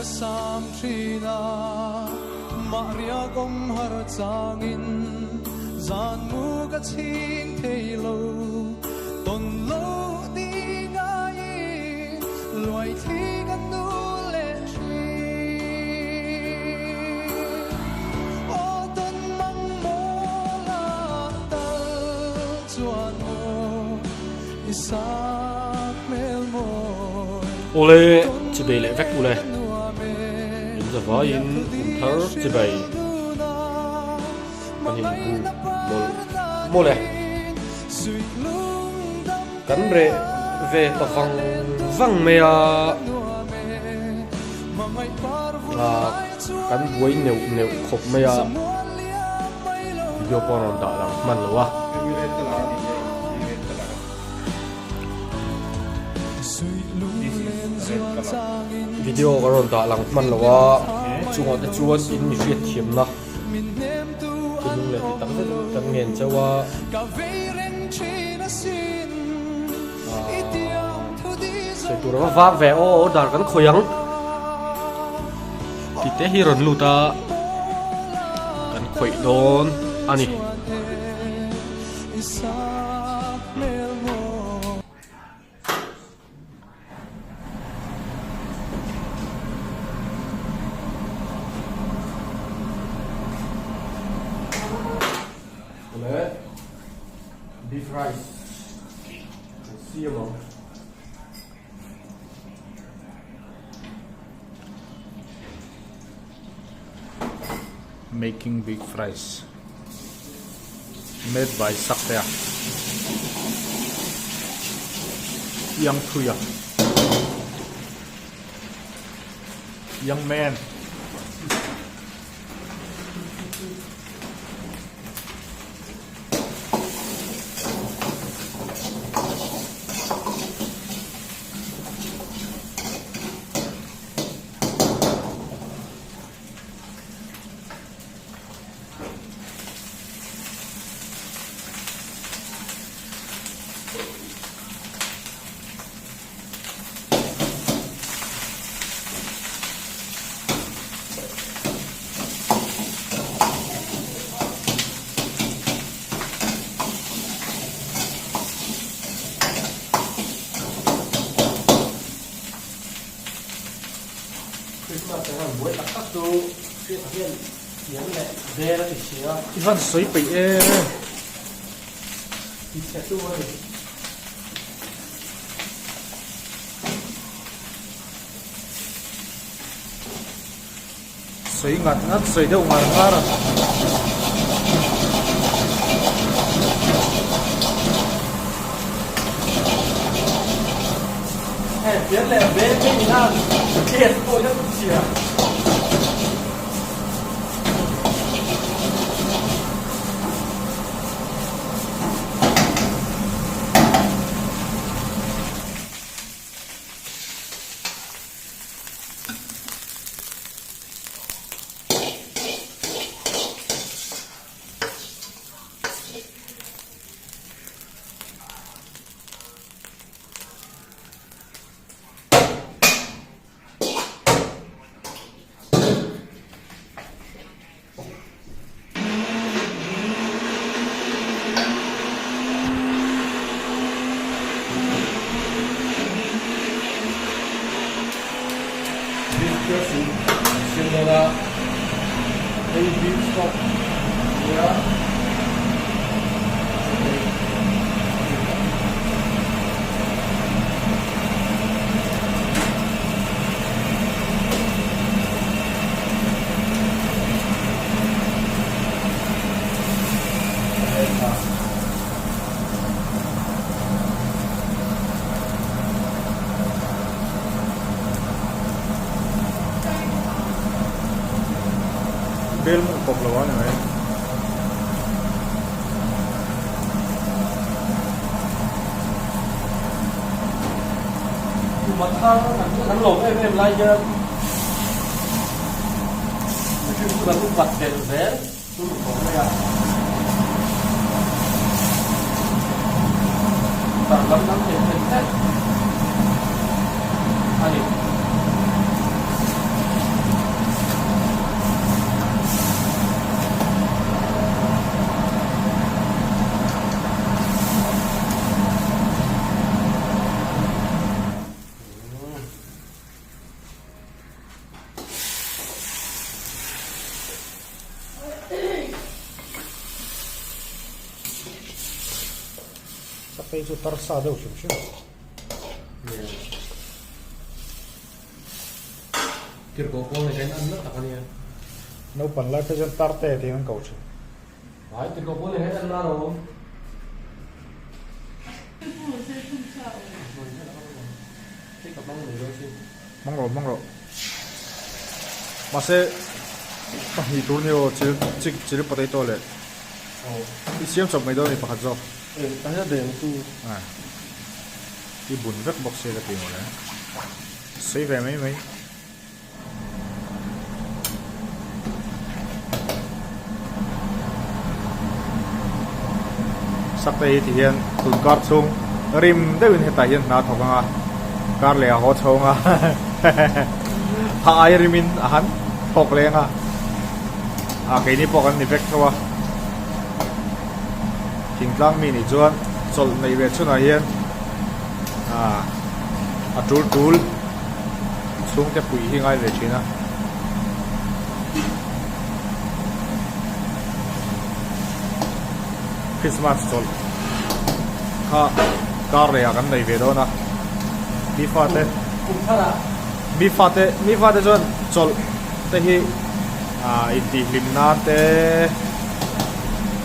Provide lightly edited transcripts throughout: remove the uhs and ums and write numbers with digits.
ka sam thin a, mahria kawm har changin zan mu ka chhing thei lo, tawn lo ding aiin luai thli ka nu leh thin. Aw tawn mang mawl a tal chuan maw i sak hmel mawi. Awle chibei leh vek ule in zavaiin kum thar chibei kan in bu mawlh mawlh e. Kan reh ve ta vang vang mai a, kan buai neuh neuh khawp mai a, video pawh a rawn dah lang hman lo a. Video ka rawn dah lang hman lo a, chungah te chuan in mi hriat thiamna. Thinlung leh ti tak zet kan ngen chauh a. Sawi tur ava vak ve aw order kan khawih ang tih te hi rawn lut a kan khawih dawn a ni. Beef rice kan siam ang. Making beef rice made by Saktea Young Thuia Young man. Christmas ang han buai tak tak chu hriat hian thiam leh bel a ti si a. I van sawi peih e. Ti chhe tu a ni. Sawi ngat ngat, sawi deuh ngar ngar a. Hei pian leh bel te in a gas pawh hian chhia. Beef dressing an siam dawn a, hei beef stock nia Bel mawng kawp lo a ni mai. Kum a thar an lawm em em lai hian mihring chu kan upat belh zel chu ni tawh mai a. Danglam lam thei thei tlat a ni. Saktei chu tar sa deuh hrim hrim. Tirhkoh pawl nei kha in an na tak a nia. Naupan lai phei chuan tar te tiin an ko thin. Ai tirhkoh pawl nei kha in an na alawm. Hmang rawh hmang rawh. Mahse pahnih tur ni aw chil chik chilli potato leh i siam chawp mai dawn a ni pakhat zawk. I bun vek bawk sia ka ti mawle. Sawi ve mai mai. Sakte hi ti hian tun kar chhung rim deuhin hetah hian hna thawk ang a, kar leh a haw chho ang a, a ai rimin a han thawk leng a, a keini pawh kan ni vek tho a, thingtlang mi nih chuan chawlh neih ve chhunah hian a tul tul. Chhungte pui hi ngai ve thin a. Christmas chawlh kha kar leh ah kan nei ve dawn a. Mi fate mi fate mi fate chuan chawlh te hi ah intihhlim nan te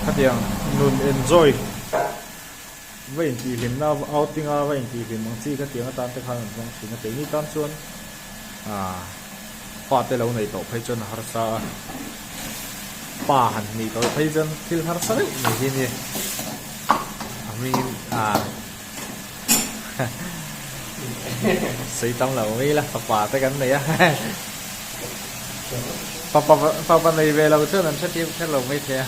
khatiang nun enjoy. Va intihhlimna outing a va intihhlim ang chi kha tiang atan te khan an hmang thin a, keini tan chuan ah pa te lo nei tawh phei chuan a harsa a, pa han hnih tawh phei chuan thil harsa deuh mai hi a ni a hmingin ah sawi tam lo mai ila fapa te kan nei a fapa fapa nei ve lo chuan an hrethiam kher lo maithei a.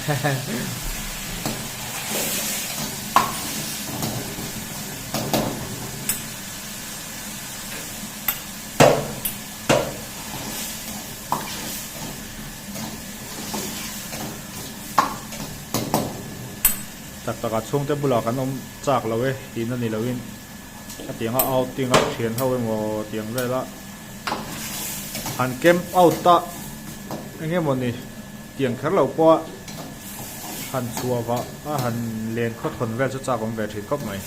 Tak takah chhungte bulah kan awm chak lo e tihna ni loin a tianga outing a thian ho emaw tiang vela han camp out a eng emawni tiang kher lo pawh a. Han chhuah vah a han len khaw thawn vel chu chak awm ve thin khawp mai.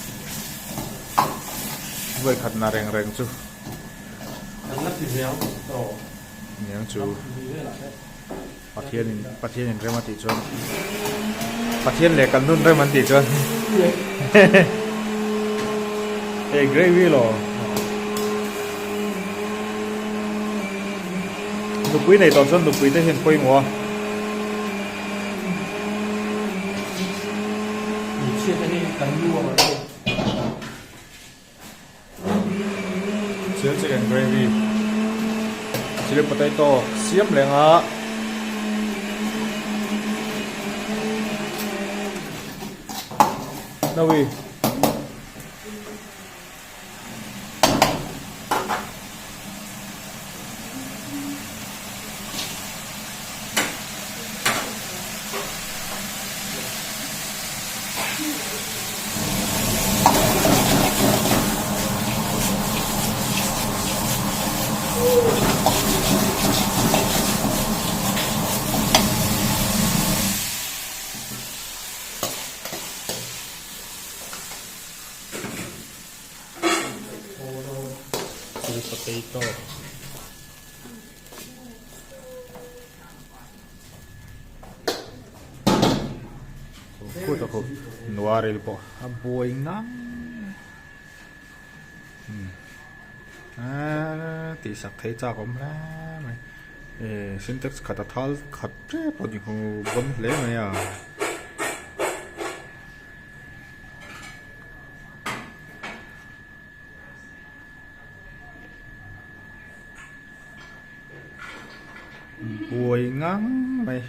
Vawi khat na reng reng chu. An la ti ve ang tawh. Niang chu. Pathian in Pathian in rem a tih chuan Pathian leh kan nun rem an tih chuan. Hey gravy lo. Nupui nei tawh chuan nupui te hian pawimawh a. Chilli chicken gravy chilli potato siam leng a nawi. Chili potato. Khuta khu nuaril pawh a buai ngang a tih sak thei chak awm hle mai eh sintex khat a thal khat tep a ni ho bawn hle mai a. Buai ngang mai.